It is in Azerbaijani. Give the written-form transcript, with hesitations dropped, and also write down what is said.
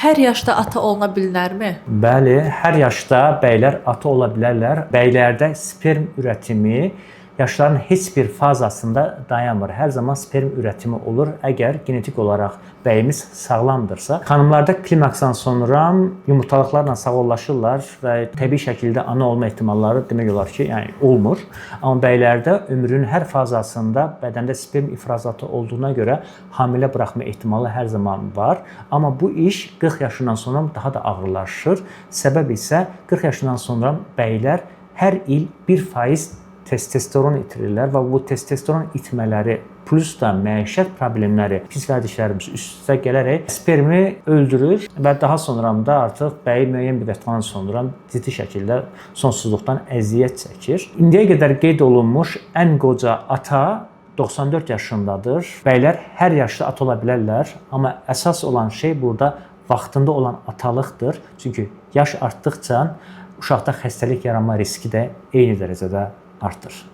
Hər yaşda ata oluna bilinərmi? Bəli, hər yaşda bəylər ata ola bilərlər. Bəylərdə sperm ürətimi yaşların heç bir fazasında dayanmır. Hər zaman sperm ürətimi olur, əgər genetik olaraq bəyimiz sağlamdırsa. Xanımlarda klimaksdan sonra yumurtalıqlarla sağollaşırlar və təbii şəkildə ana olma ehtimalları demək olar ki, yəni olmur. Amma bəylərdə ömrünün hər fazasında bədəndə sperm ifrazatı olduğuna görə hamilə buraxma ehtimalı hər zaman var. Amma bu iş 40 yaşından sonra daha da ağırlaşır. Səbəb isə 40 yaşından sonra bəylər hər il 1% testosteron itirirlər və bu testosteron itmələri plus da məişət problemləri, pis vərdişlərimiz üst-üstə gələrək spermi öldürür və daha sonra da artıq bəyi müəyyən bir vaxtdan sonra ciddi şəkildə sonsuzluqdan əziyyət çəkir. İndiyə qədər qeyd olunmuş ən qoca ata 94 yaşındadır. Bəylər hər yaşda ata ola bilərlər, amma əsas olan şey burada vaxtında olan atalıqdır. Çünki yaş artdıqca uşaqda xəstəlik yaranma riski də eyni dərəcədə artır.